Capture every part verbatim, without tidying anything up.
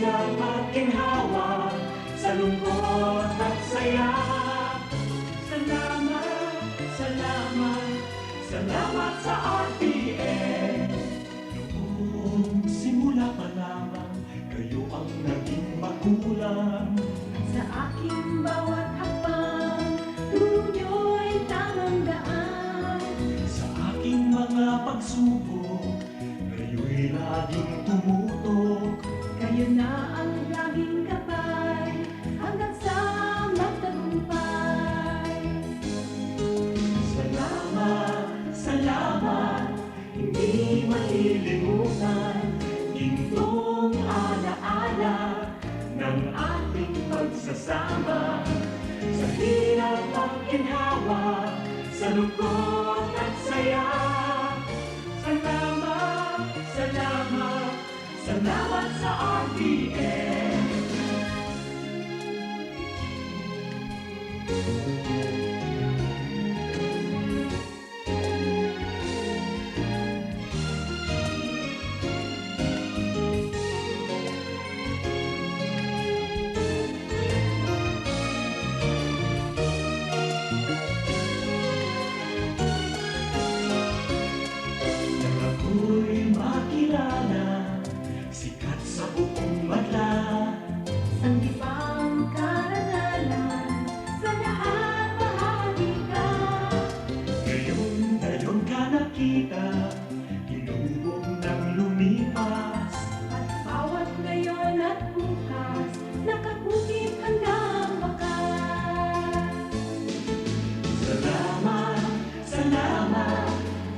Maginhawa sa lungkot at saya. Salamat, salamat, salamat sa R T N. Noong simula pa lamang, kayo ang naging magulang. Sa aking bawat hakbang, turo niyo'y tamang daan. Sa aking mga pagsubok, kayo'y laging tumutok. Kayo na ang laging gabay hanggang sa magtagumpay. Salamat, salamat, hindi malilimutan. Gintong alaala ng ating pagsasama. Sa hirap at ginhawa, sa lungkot at saya. Salamat, salamat, salamat sa R T N. Nang ako'y makilala, sikat sa buong madla. Sanggi pang karangalan, sa lahat bahagi ka. Ngayon, ngayon ka nakita, hinubog nang lumipas. At bawat ngayon at bukas, nakakukit hanggang wakas. Salamat, salamat,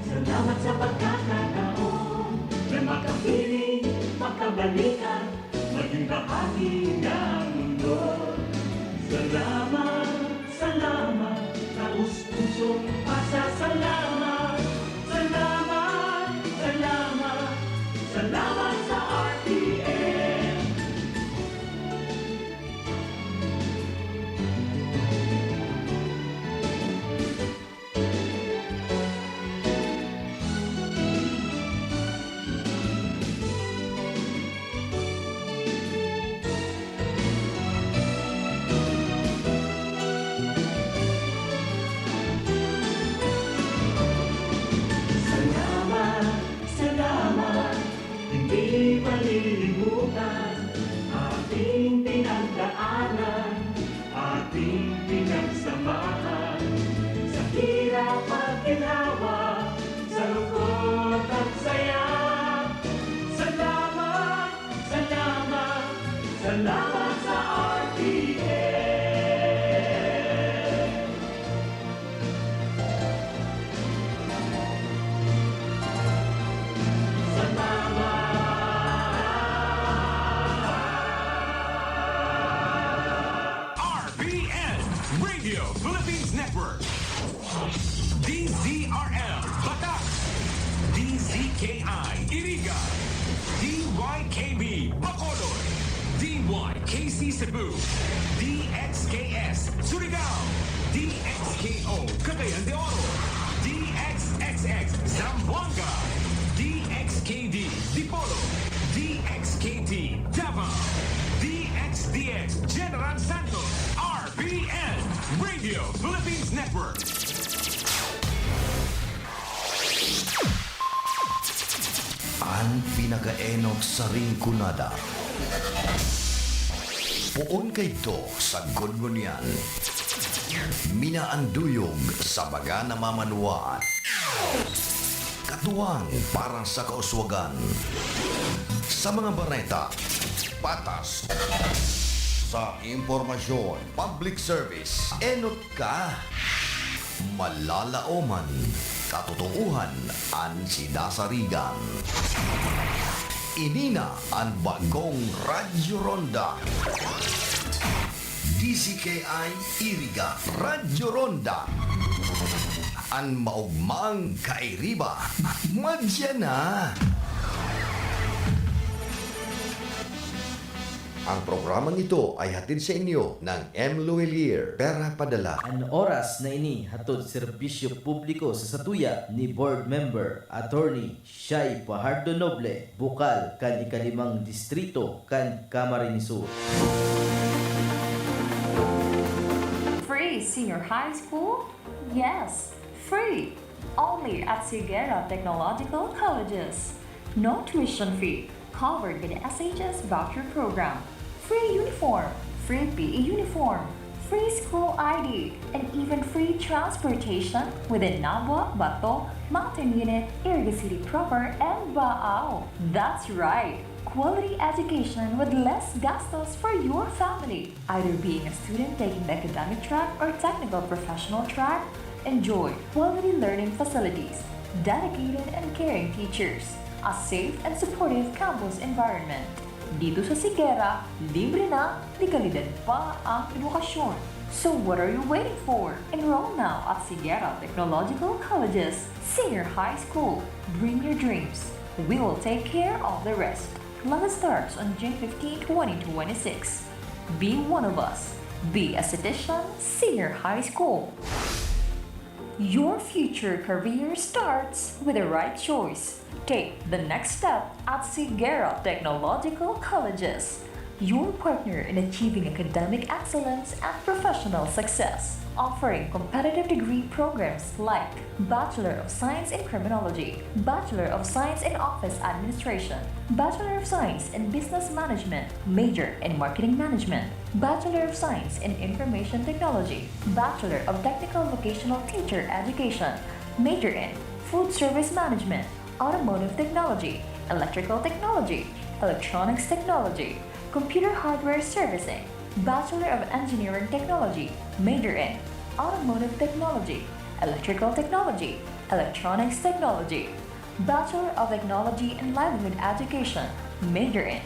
salamat sa pagkakataon na makapiling, makabalikan, maging bahagi ng mundo. Salamat, salamat, taos-pusong pasasalamat. Salamat, salamat, salamat sa R T N. Salamat, salamat, hindi malilimutan ating pinagdaanan, ating pinagsamahan. Sa hirap at ginhawa, sa lungkot at saya. Salamat, salamat, salamat sa R T N. Sa tama. R P N, Radio Philippines Network. D Z R L, Batac. D Z K I, Iriga. D Y K B, Bacolod. D Y K C Cebu. D X K S, Surigao. D X K O, Cagayan de Oro. D X X X, Zamboanga. D X K D, Dipolog. D X K T, Davao. D X D X, General Santos. R P N, Radio Philippines Network. An pinakaenot sa Rinconada. Poon kaidto sagkod ngunyan. Minaanduyog sa baga na mamanuwaan. Katuwang para sa kauswagan. Sa mga bareta, patas. Sa impormasyon, public service, enot ka. Malalaoman, katotoohan an sidasarigan. Ini na an bagong Radyo Ronda. D Z K I Iriga, Radyo Ronda. An maogmang kairiba, madya na. Ang programang ito ay hatid sa inyo ng M. Luwilier, Pera Padala. An oras na ini hatod serbisyo publiko sa satuya ni Board Member Attorney Shai Fajardo Noble, bukal kan ikalimang distrito kan Camarines Sur. Free Senior High School? Yes, free! Only at Sigera Technological Colleges. No tuition fee, covered by the S H S voucher program. Free uniform, free P E uniform, free school I D, and even free transportation within Nabua, Bato, Mountain Unit, Iriga City Proper, and Baao. That's right! Quality education with less gastos for your family. Either being a student taking the academic track or technical professional track, enjoy quality learning facilities, dedicated and caring teachers, a safe and supportive campus environment. Dito sa Sigera, libre na, de kalidad pa ang edukasyon. So what are you waiting for? Enroll now at Sigera Technological Colleges Senior High School. Bring your dreams. We will take care of the rest. Class starts on June fifteen, twenty twenty-six. Be one of us. Be a Citizen Senior High School. Your future career starts with the right choice. Take the next step at Sigera Technological Colleges, your partner in achieving academic excellence and professional success, offering competitive degree programs like Bachelor of Science in Criminology, Bachelor of Science in Office Administration, Bachelor of Science in Business Management, major in Marketing Management, Bachelor of Science in Information Technology, Bachelor of Technical Vocational Teacher Education, major in Food Service Management, Automotive Technology, Electrical Technology, Electronics Technology, Computer Hardware Servicing, Bachelor of Engineering Technology, major in Automotive Technology, Electrical Technology, Electronics Technology, Bachelor of Technology and Livelihood Education, major in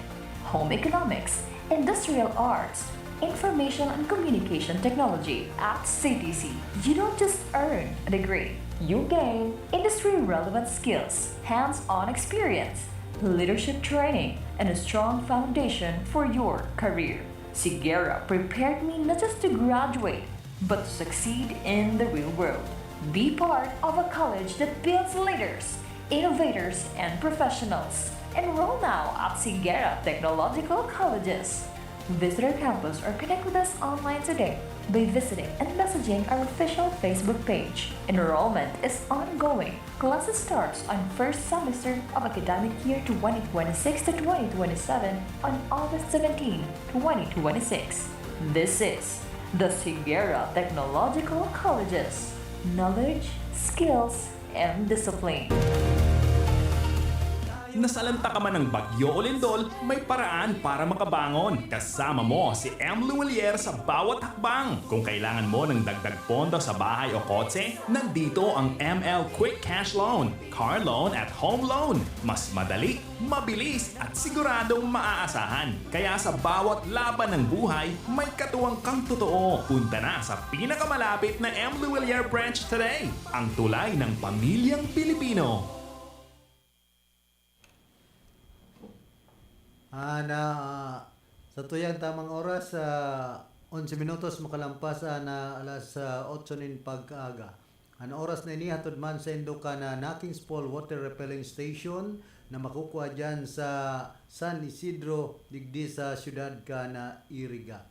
Home Economics, Industrial Arts, Information and Communication Technology. At C T C, you don't just earn a degree, you gain industry-relevant skills, hands-on experience, leadership training, and a strong foundation for your career. Sigera prepared me not just to graduate, but to succeed in the real world. Be part of a college that builds leaders, innovators, and professionals. Enroll now at Sigera Technological Colleges. Visit our campus or connect with us online today by visiting and messaging our official Facebook page. Enrollment is ongoing. Classes starts on first semester of academic year twenty twenty-six to twenty twenty-seven on August seventeen, twenty twenty-six. This is the Sigera Technological Colleges. Knowledge, skills, and discipline. Nasalanta ka man ng Bagyo o Lindol, may paraan para makabangon. Kasama mo si M. Luwilier sa bawat hakbang. Kung kailangan mo ng dagdag pondo sa bahay o kotse, nandito ang M L Quick Cash Loan, Car Loan at Home Loan. Mas madali, mabilis at siguradong maaasahan. Kaya sa bawat laban ng buhay, may katuwang kang totoo. Punta na sa pinakamalapit na M. Luwilier branch today. Ang tulay ng pamilyang Pilipino. Ah, na, ah, sa tuyang tamang oras, ah, onse minutos makalampas, ah, na alas, ah, otso nin pag-aga. An oras na ini hatod man saindo kan Nakings Pool Water Refilling Station na makukua diyan sa San Isidro, digdi sa siyudad kan Iriga.